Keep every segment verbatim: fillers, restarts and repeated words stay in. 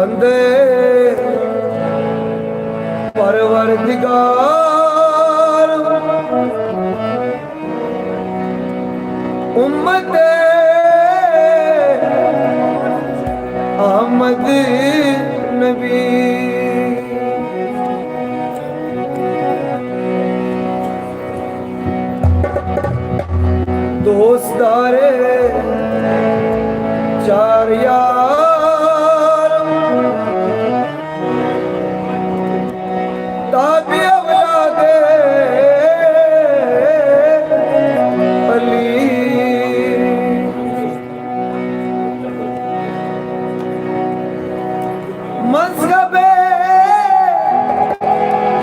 بندے پروردگار، امت احمد نبی۔ دوست دارے چار یار، تابع اولاد علی۔ مذہب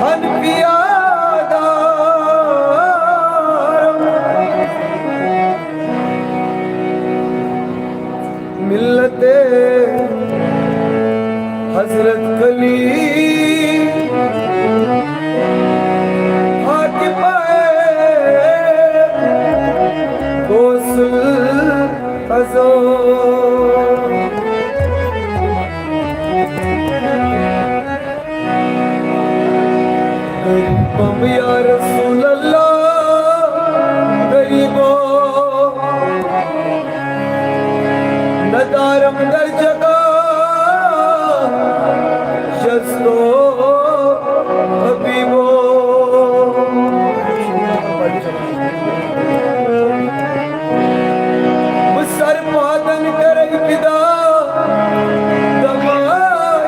حنفیہ دار، ملت حضرت علی، حاکم غوث الاعظم۔ غریبم یا رسول اللہ، غریبو، ندارم در جگہ شستو حبیبو۔ بہٕ سر پادن کرے فدا، دپان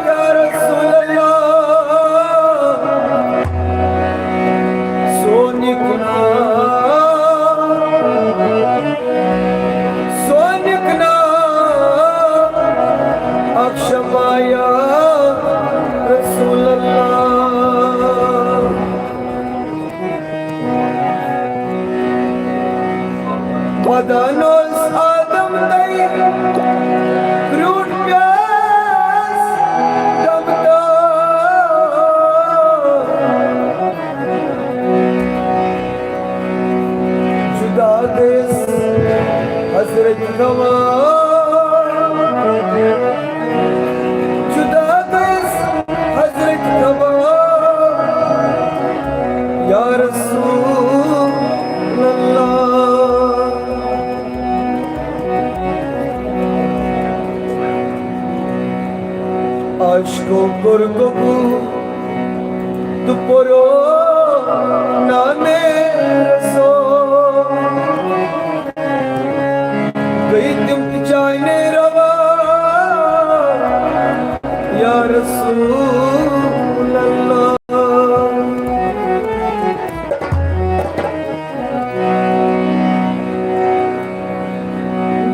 یا رسول اللہ، سونک ناو، سونک ناو، اکھ شفا یا رسول اللہ۔ ودان اوس آدم تۄہہِ برٛونٛٹھ پیاس دمتا۔ جدا گٔیَس حضرت حوا، جدا گٔیَس حضرت حوا، یا رسول اللہ۔ عاشقو کوٚر قبول تہٕ پوٚرُو نامِ رسول۔ گٔے تِم تہِ چانہِ روا، یا رسول اللہ۔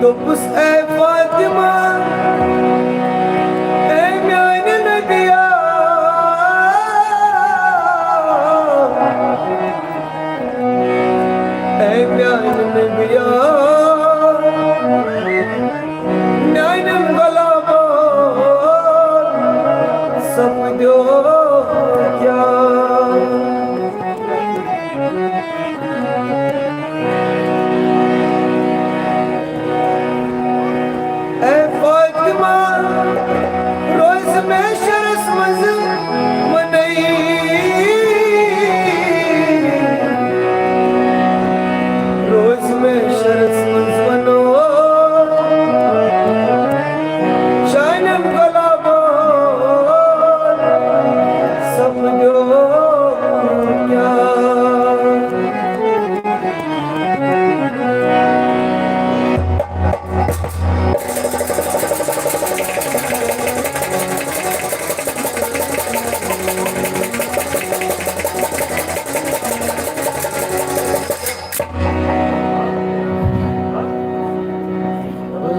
دوٚپُس، اے فاطمہ، اے میانہِ نبیا، اے میانہِ نبیا، میانٮ۪ن غلامن سپدیو کیٛاہ؟ اے فاطمہ، روزِ محشرس منٛز ونے، روزِ محشرس منٛز ونو، چانٮ۪ن غلامن سپدیو کیٛاہ؟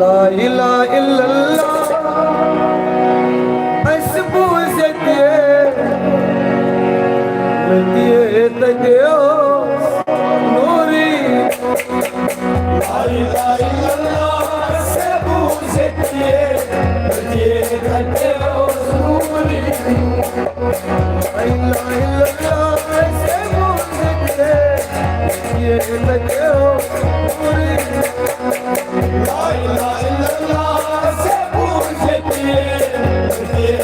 لا الہ الا اللہ، اَسہِ بوٗزِتھ یہِ، تَتہِ اوس نوٗرٕے۔ لا الہ الا اللہ، اَسہِ بوٗزِتھ یہِ، تَتہِ اوس نوٗرٕے۔ لا الہ الا اللہ، اَسہِ بوٗزِتھ یہِ، تَتہِ اوس نوٗرٕے۔ لا الہ الا اللہ، اَسہِ بوٗزِتھ یہِ، تَتہِ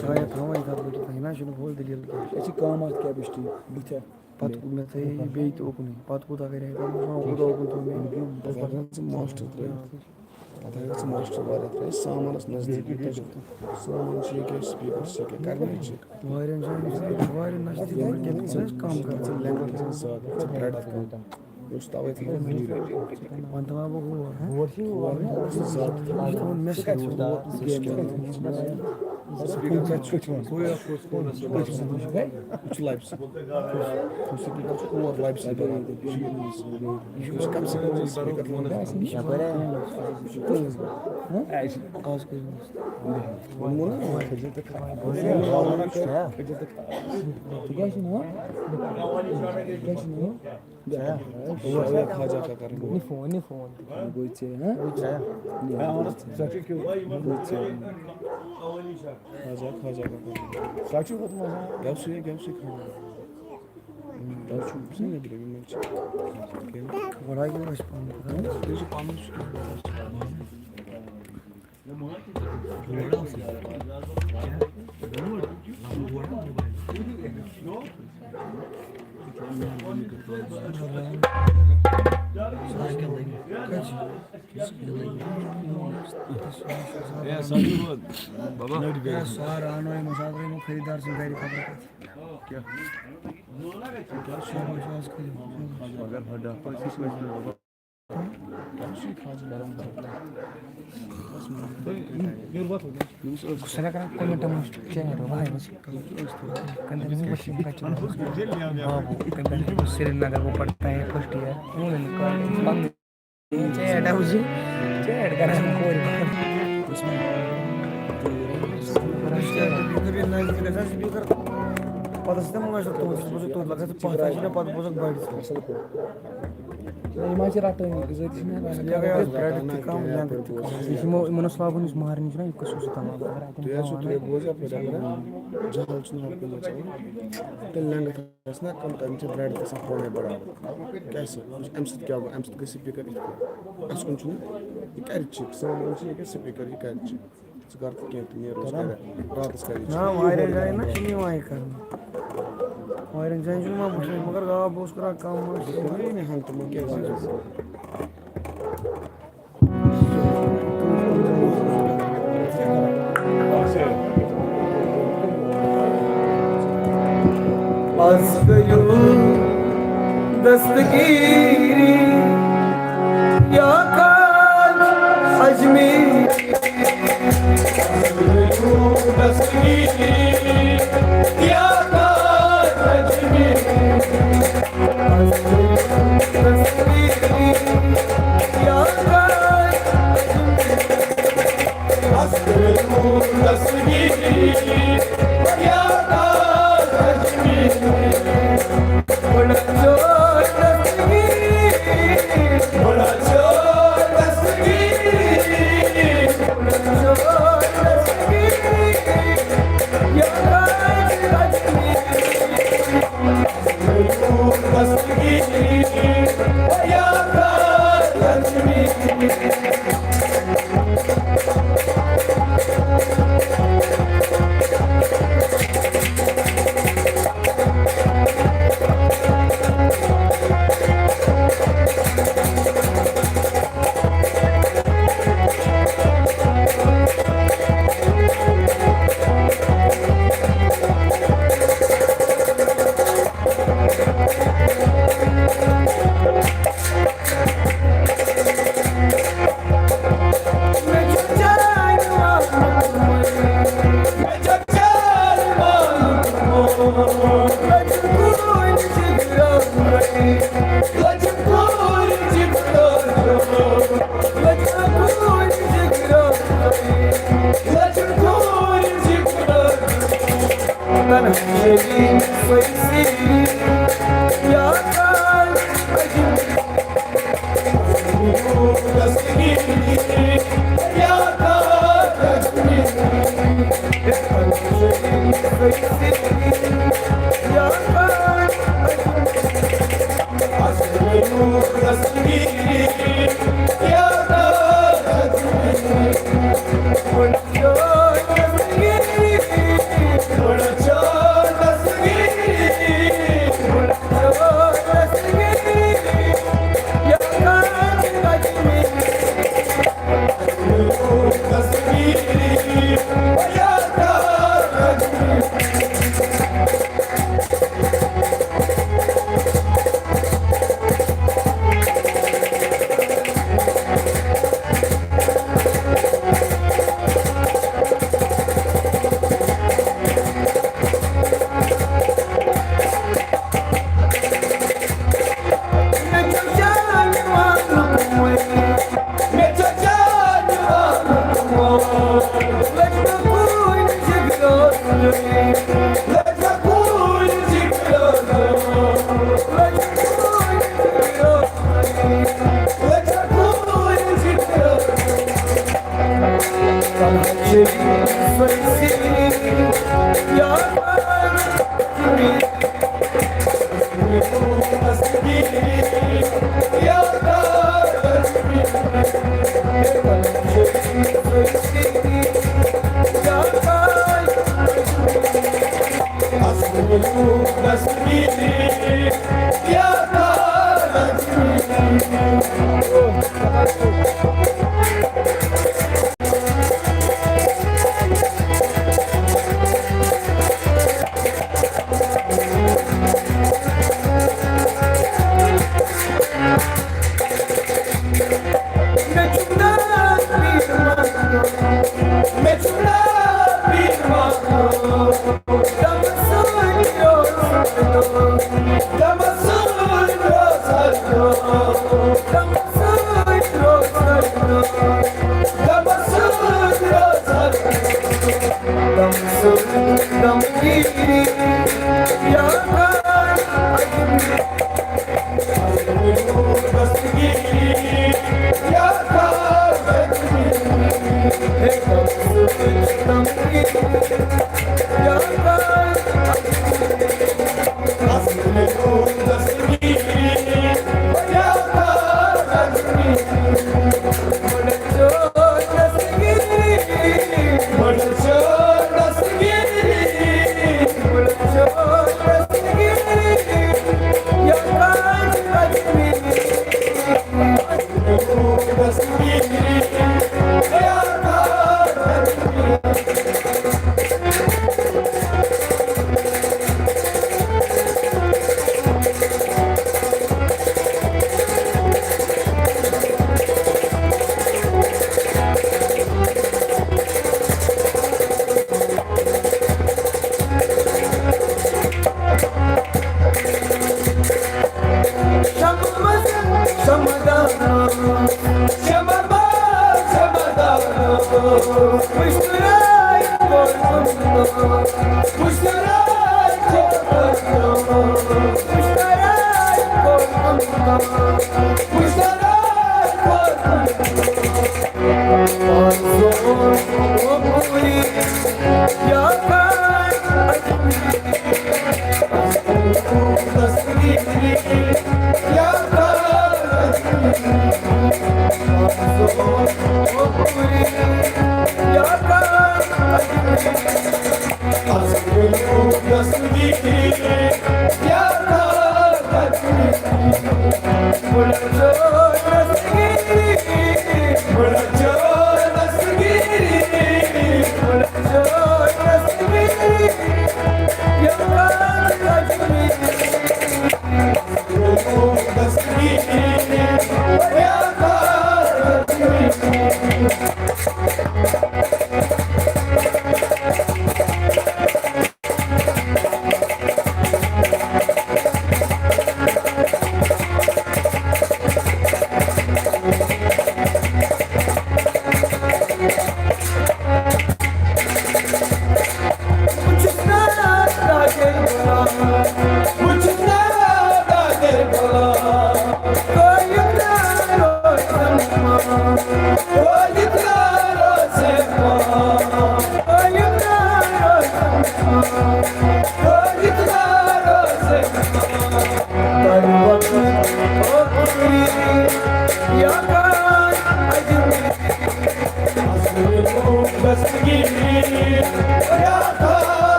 شاید تھاوان یہِ کَتھ لٔٹِتھ، یہِ نہ چھُنہٕ ہوٚل دٔلیٖل کینٛہہ۔ أسۍ چھِ کٲم اَتھ کیپیسٹی بٕتھِ۔ پَتہٕ کوٚر مےٚ تھٲے یہِ بیٚیہِ تہِ اوکُن، پَتہٕ کوٗتاہ کَرِ ہے کَم، کوٗتاہ اوکُن تھوٚو مےٚ۔ پَتہٕ گژھِ ماسٹر ترٛٲوِتھ۔ پَتہٕ گژھِ ماسٹر واریاہ ترٛٲوِتھ، سامانَس نزدیٖک۔ سامان چھُ یہِ کیٛاہ، سپیٖکر چھِ یہِ کیٛاہ، کَرِ مےٚ یہِ چیک۔ واریاہَن جایَن چھِ واریاہ نزدیٖک، مگر کیٛاہ چھِ کَم کَران۔ لینٛگویج آسان زیادٕ، چھِ برٛیڈ کَم۔ یُس تَوَے تھاوُن دوٗرِ۔ وۄنۍ تھاوان بہٕ ہور، ہہ؟ ہور چھُ زیادٕ۔ یہِ چھُ تھاوُن مےٚ سۭتۍ۔ سُہ کَتہِ چھُ؟ یہِ چھُ لَبہِ سۭتۍ۔ سُہ سپیٖکر چھُ ہور لَبہِ سۭتۍ بَرابر۔ یہِ چھُ کَم سے کَم سپیٖکر۔ یہِ چھُ واریاہ۔ ہہ؟ آز کٔرِو۔ ووٚنمو نا، کھٔجر تہٕ کھا-، ژٕ کیٛاہ چھُ ناو؟ کیٛاہ چھُ ناو؟ یہِ فون، یہِ فون۔ گوٚو ژےٚ، ہہ؟ گوٚو ژےٚ۔ خواجہ، خواجہ کا کرو۔ گٮ۪و سٕے، گٮ۪و سٕے خواجہ۔ گٮ۪و چھُ سُہ نیٚبرِم، یِمَن چھِ۔ گۄڈٕ آیہِ یور اَسہِ پَنُن خۄداے۔ یہِ چھُ پَنُن سُہ۔ خریدار سٕنٛدِ گرِ خبر کَتہِ۔ کیٛاہ؟ شاباش، آز کٔرِو۔ سُہ نہ کران کومنٹن منٛز چیٹ، واے وٕچھ۔ کَنہِ دِنہٕ وٕچھ یِم کَتہِ چھِ۔ بابو، کَنہِ دِنہٕ سرینگر، وہ پڑھتا ہے فرسٹ ایئر۔ انہوں نے کہا، پَنُن چیٹ، آو زِ چیٹ کران کورِ۔ پَتہٕ ٲسۍ تِم وَنان، "ژٕ بوزُکھ توتہِ، ژٕ بوزُکھ توتہِ، لَگان ژٕ پَتھ آسہِ نہ، پَتہٕ بوزُکھ بَڑِ ژٕ۔" یِم حظ چھِ رَٹٲنی، بِذٲتی چھِنہٕ رَٹان۔ یہِ گٔے آز برٛیڈ تہِ کَم، لینٛگٕتھ تہِ کَم۔ یہِ چھِ یِمو، یِمَن اوس لاگُن یُس مہرنہِ چھُنہ، یہِ قٕصہٕ اوس یہِ تَمام۔ اگر اَتٮ۪ن تُہۍ حظ چھُو، تُہۍ بوزِو اَپٲرۍ اَگر جَہل چھُنہٕ ہر کُنہِ منٛز چَلان۔ تیٚلہِ لینٛگٕتھ آسہِ نہ کَم، تَمہِ چھِ برٛیڈ تہِ آسان پانَے بَرابَر۔ کیٛاہ سا، اَمہِ سۭتۍ کیٛاہ گوٚو؟ اَمہِ سۭتۍ گٔے سپیٖکَر یِتھ کٔنۍ۔ اَسہِ کُن چھُنہٕ، یہِ کَرِ چیک، سٲنۍ وَنان چھِ یہِ گژھِ سپیٖکَر، یہِ کَرِ چیک۔ ژٕ کر تہٕ کینٛہہ تہٕ نیرو أسۍ گرِ۔ راتس کر یہِ نہ، واریاہ جایہِ نہ چھِنہٕ یِوان یہِ کرنہٕ۔ واریاہن جایَن چھُنہٕ یِوان وٕچھنَے، مگر آ، بہٕ اوسُس کران کم وۄنۍ۔ یہِ کَرِ مےٚ ہنٛگتہٕ منٛگہٕ کیٛازِ؟ از کٔرِو دستگیری یا کاج اجمیری۔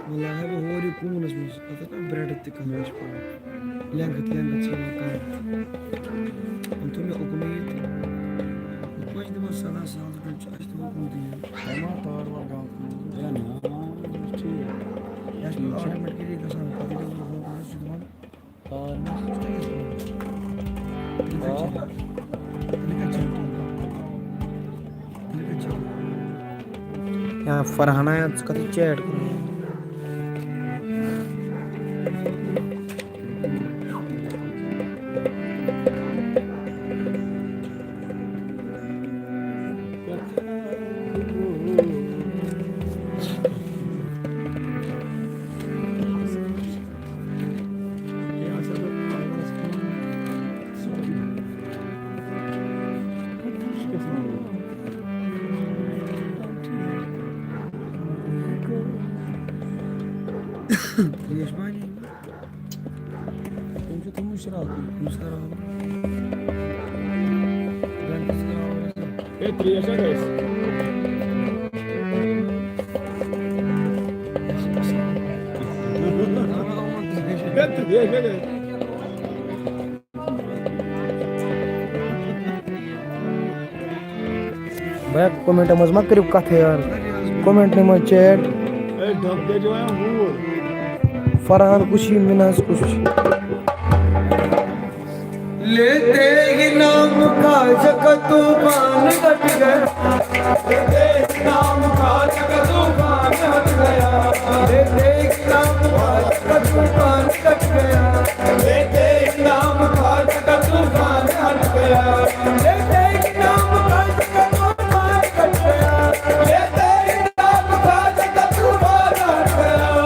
وۄنۍ لاگہٕ ہا بہٕ ہورٕ یہِ کوٗنَس منٛز، اَتھ ٲس نا برٛٮ۪ڈ تہِ کَم ٲسۍ پَران۔ لینٛگٕتھ، لینٛگٕتھ چھِ یِوان کَم۔ وۄنۍ تھوٚو مےٚ اُکنُے ییٚتہِ۔ یِتھ پٲٹھۍ چھِ دِوان سَداہ ساس رۄپیہِ، چھُ اَسہِ تھوٚومُت کُنتُے یوت۔ ہے نا، تار وار گامَس منٛز۔ ہے نا، ٹھیٖک۔ یہِ چھُ ٹھیٖک چھُ۔ آٹومیٹکلی گژھان، پَتہٕ ییٚلہِ بہٕ ہُہ کَران چھُ دِوان۔ تار ما چھُ ٹھیٖک؟ تیٚلہِ کَتہِ چھِ؟ تیٚلہِ کَتہِ چھِ؟ تیٚلہِ کَتہِ چھِ؟ یا فرحانہ، یا ژٕ کَتھ چیٹ کران؟ ترٛیش ما اَنہِ؟ تٔمۍ چھُ تھوٚمُت شراب، تٔمِس کَرو۔ ہے، ترٛیش ہا گژھِ۔ ہے، ترٛیش ہا گژھِ۔ بیا، کومنٹن منٛز ما کٔرِو کتھ یار، کومنٹن منٛز چیٹ۔ اے، ڈب دے جو ہے ہور۔ فرحان کُس چھُ، مناز کُس چھُ؟ لیتے ہی نام کا جگ طوفان کٹ گیا۔ لیتے ہی نام کا جگ طوفان ہٹ گیا۔ لیتے ہی نام کا جگ طوفان کٹ گیا۔ لیتے ہی نام کا جگ طوفان ہٹ گیا۔ لیتے ہی نام کا جگ طوفان کٹ گیا۔ لیتے ہی نام کا جگ طوفان ہٹ گیا۔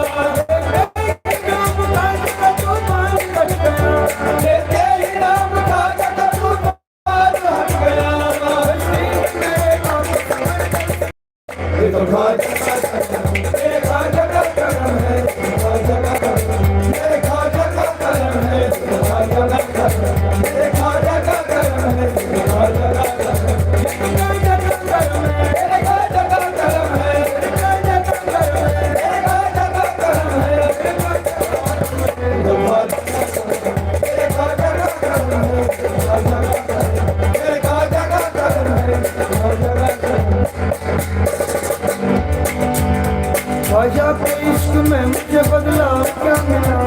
مجھے بدلاؤ کیا ملا؟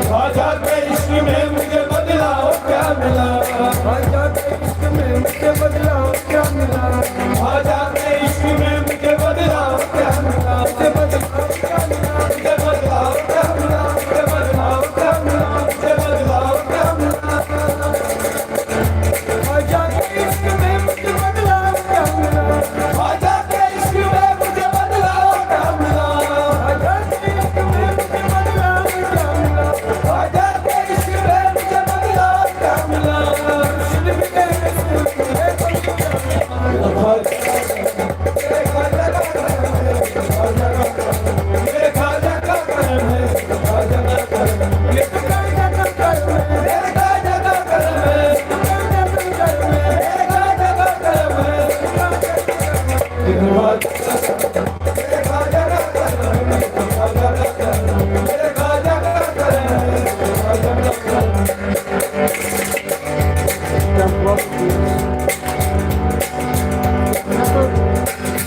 خواجہ کے عشق میں مجھے بدلاؤ کیا ملا؟ خواجہ کے عشق میں مجھے بدلاؤ کیا ملا؟ خواجہ کے عشق میں مجھے بدلاؤ کیا ملا؟ مجھے بدلاؤ کیا ملا؟ مجھے بدلاؤ کیا ملا؟ مجھے بدلاؤ کیا ملا؟ مجھے بدلاؤ کیا ملا؟ خواجہ کے عشق میں مجھے بدلاؤ کیا ملا؟ خواجہ کے عشق میں مجھے بدلاؤ کیا ملا؟ خواجہ کے عشق میں مجھے بدلاؤ کیا ملا؟ خواجہ کے عشق میں مجھے بدلاؤ کیا ملا؟ مرشد ملے، مرشد ملے۔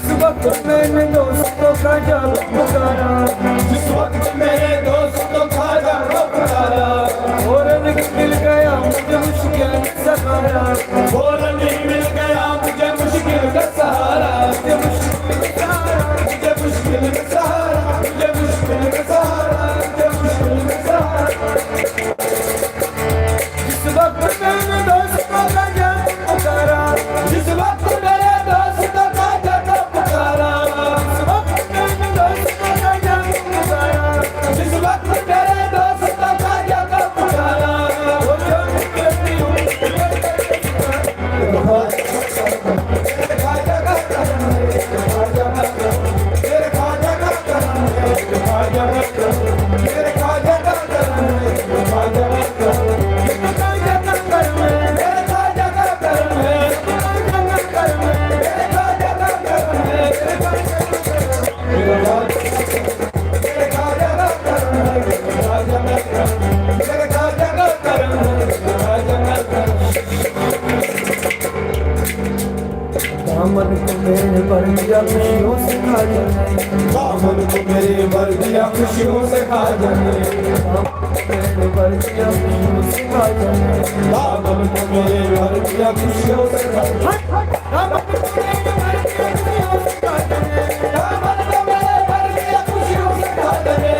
جس وقت میں نے دوستوں کا جال پکارا، جس وقت میں نے دوستوں کا جال پکارا، فوراً مل گیا مجھے مشکل میں سہارا، فوراً مل گیا مجھے مشکل کا سہارا، مجھے مشکل کا سہارا، مجھے مشکل کا سہارا، مجھے مشکل کا سہارا، مجھے مشکل کا سہارا۔ جس وقت میں نے دوستوں کا جال پکارا، جس وقت میں نے دوستوں کا جال پکارا، جس وقت میں نے دوستوں کا جال پکارا، جس وقت میں نے دوستوں کا جال پکارا، وہ جو نکلتی ہوں، دامن کو میرے بھر دیا خوشیوں سے خواجہ نے۔ دامن کو میرے بھر دیا خوشیوں سے خواجہ نے۔ دامن کو میرے بھر دیا خوشیوں سے خواجہ نے۔ دامن کو میرے بھر دیا خوشیوں سے خواجہ نے۔ دامن کو میرے بھر دیا خوشیوں سے خواجہ نے۔ دامن کو میرے بھر دیا خوشیوں سے خواجہ نے۔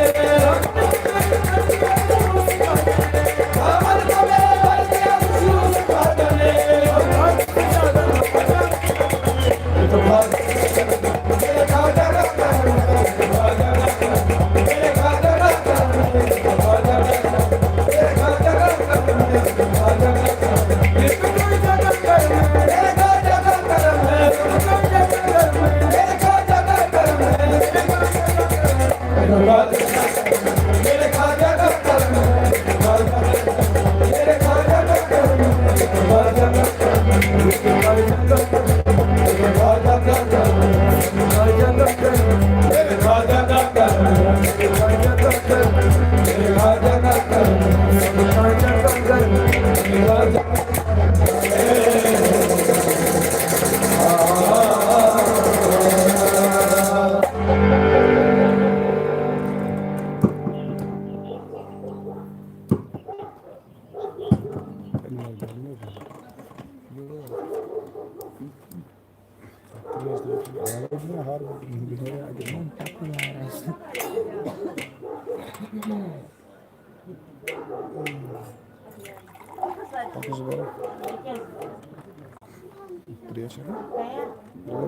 ترٛیش چھا؟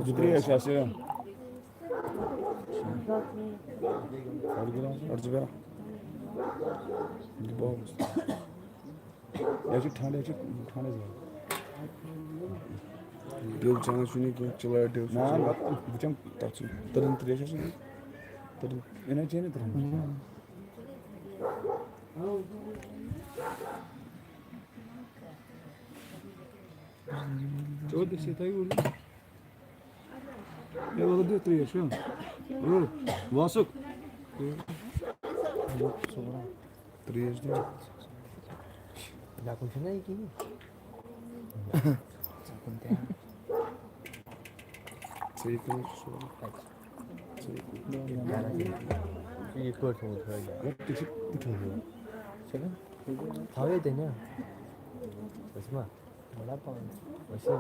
زٕ ترٛیش چھِ اَسہِ۔ اَڑٕ زٕ بیرا۔ یہِ چھُ ٹھنٛڈ، یہِ چھُ ٹھنٛڈ زیادٕ۔ ڈِو چٮ۪وان چھُنہٕ یہِ کینٛہہ، چِلٲٹ ڈِو چھُ نہ، چٮ۪وان۔ نہ، بہٕ چٮ۪مہٕ تَتھ سۭتۍ۔ تٔرٕن ترٛیش چھا چٮ۪نۍ؟ تٔرٕن، یہِ نہ چیٚیہِ نہٕ تٔرٕن۔ ژٕ ووت أسۍ ییٚتہِ اوٗرۍ۔ ہے، وَلہٕ دِ ترٛیش، ہا۔ او، واسُک۔ ترٛیش دِ۔ لَکُن چھُنہ یہِ کِہیٖنۍ۔ ژٕ یہِ کٕنُن چھُ سورُے۔ ژٕ یہِ کٕنُن۔ یِتھ پٲٹھۍ تھوٚمُت ہٲیِتھ۔ تہِ چھِ پُٹھُن ہیوٗ۔ چھُنہ؟ تھاو ییٚتٮ۪ن، یا؟ أسۍ ما؟ مطلب، أسۍ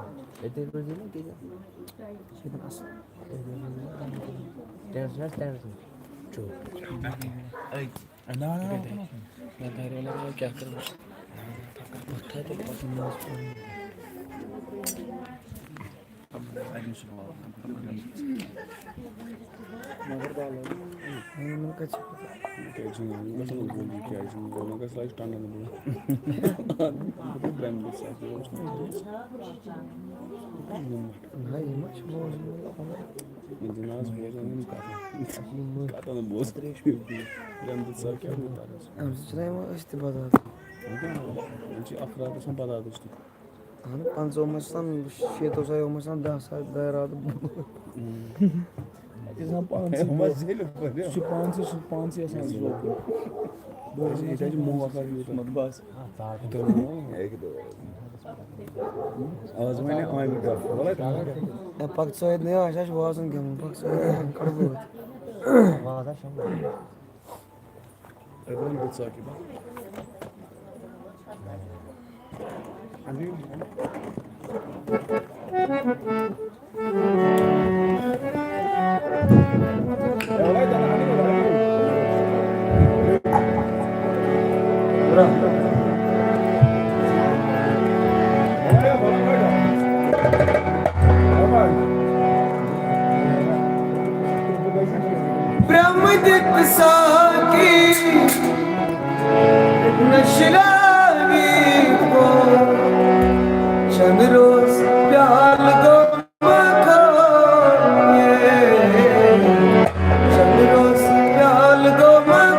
ییٚتٮ۪ن پٲٹھۍ دِیہِ نا کِچن۔ یہِ چھِ ییٚتٮ۪ن اَصٕل۔ ٹٮ۪نٛٹ چھُنہ اَسہِ ٹٮ۪نٛٹ چھُنہ؟ چوٚپ۔ نہ، نہ، نہ، نہ، نہ، نہ، کیٛاہ کَرو؟ پَتہٕ تھاو تیٚلہِ پَتہٕ نماز پَرٕنۍ۔ یِمن کَتہِ چھِ پَتہ؟ کیٛازِ چھُنہٕ وَنان؟ مےٚ چھُنہٕ بوزُن کیٛازِ چھُنہٕ وَنان؟ مےٚ گژھِ لَگہِ ٹنٛگَن بوزُن۔ بہٕ گوٚو برٛمبِل ساتھ، یہِ اوس نہٕ بوزُن۔ نہ، یہِ ما چھِ بوزُن؟ یہِ چھِنہٕ آز بوزان یِم کَتھٕ۔ کَتھٕ نہٕ بوزان۔ برٛمبِل ساتھ کیٛاہ گوٚو پَتہٕ؟ اَمہِ سۭتۍ چھِنہ یِوان أسۍ تہِ بدل۔ وۄنۍ کیٛاہ وَنو؟ وۄنۍ چھِ اَکھ راتھ آسان بدل تہِ۔ اہن، پنٛژاہ اوس آسان، شیٖتھ اوس آسان، دَہ ساس، دَہ راتہٕ۔ اَتہِ ٲسۍ آسان پانسٕے ہے، بوزان۔ سُہ پانسٕے، سُہ پانسٕے آسان بوزان۔ بوزان ییٚتہِ حظ چھِ موقع یوٗتاہ۔ بس۔ آز وَنہِ آمہِ گفہٕ۔ وَلہٕ ہے، پَکھ ژٕ ییٚتہِ نہٕ، اَسہِ حظ چھُ وازُن گٮ۪وُن، پَکھ ژٕ ییٚتہِ، کَڑٕ بہٕ وازا شۄنٛگُن۔ برٛمہٕ دِتھ ساقی نشہِ لاگہِ گوٚو، چندروس پیالہٕ گوٚو مخور۔ چندروس پیالہٕ گوٚو مخور۔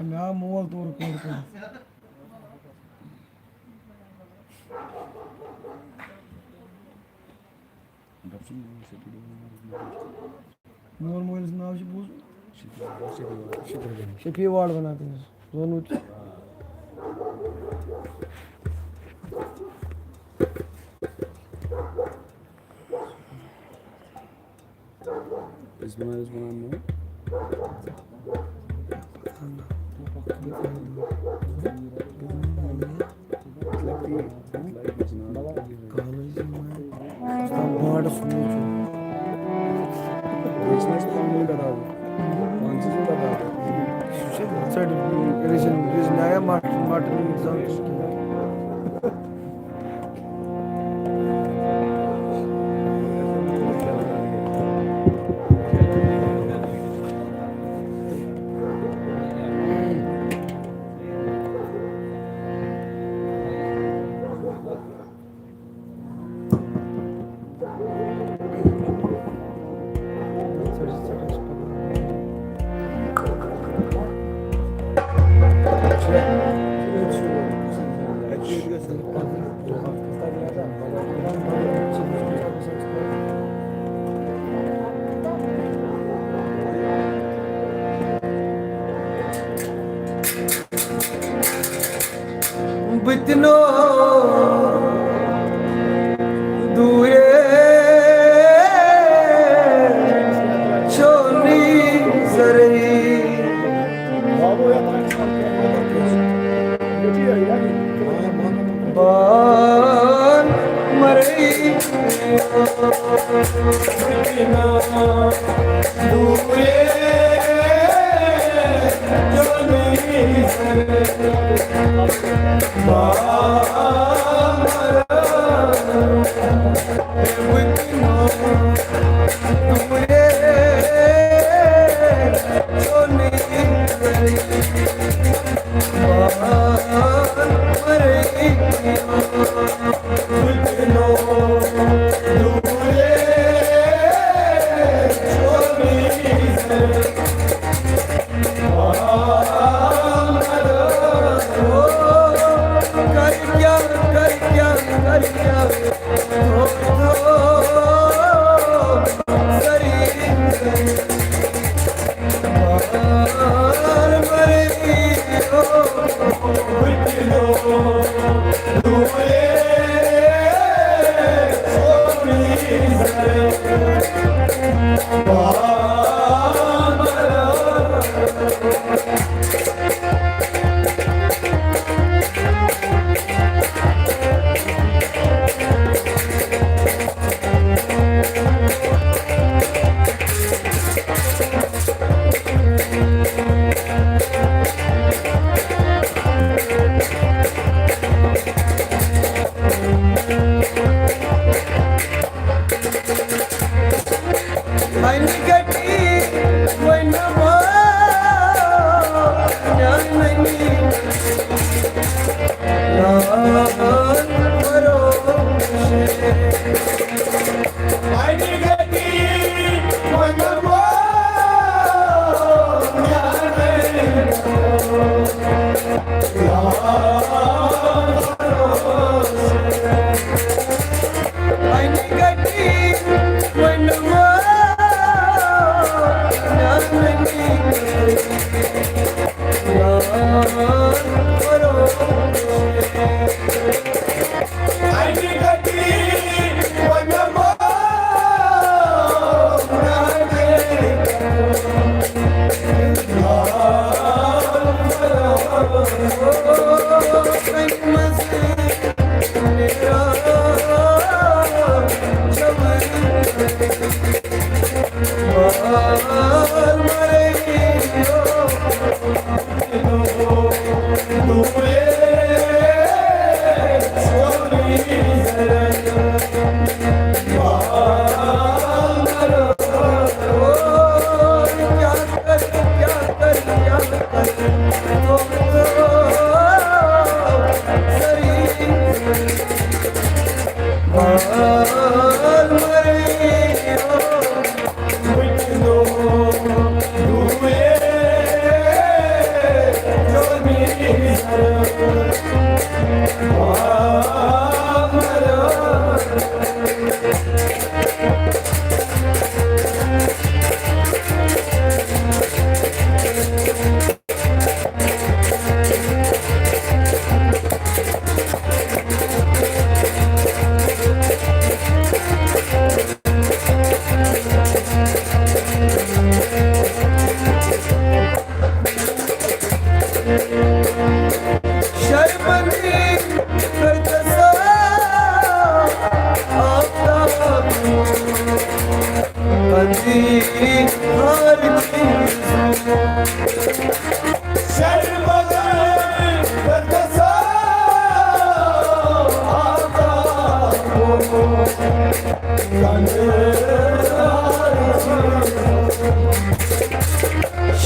مےٚ آو مول تورٕ کورٕ کٔرِتھ۔ میون مٲلِس ناو چھُ بوٗزمُت۔ شفیع واڑ وَنان تٔمِس، زونمُت چھُ۔ أسۍ دِوان، أسۍ وَنان نہٕ۔ لَگہِ تی، لَگہِ نیا مٹ-، مٹن زن تہِ کینٛہہ۔ بہٕ تہِ نوٚو دوٗرے چھو نظرٕے۔ بان مرٕے۔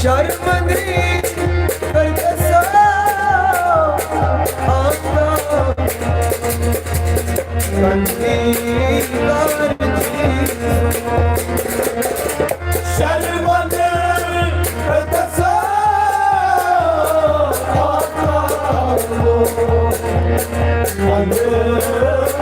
شرمندگی کر دسا آقا، کندی دار چیز۔ شرمندگی کر دسا آقا، کندی دار چیز۔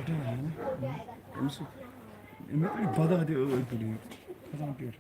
أمِس، أمِس چھِ بدل تہِ أڑۍ پٲٹھۍ یِم کھسان پیٹھ۔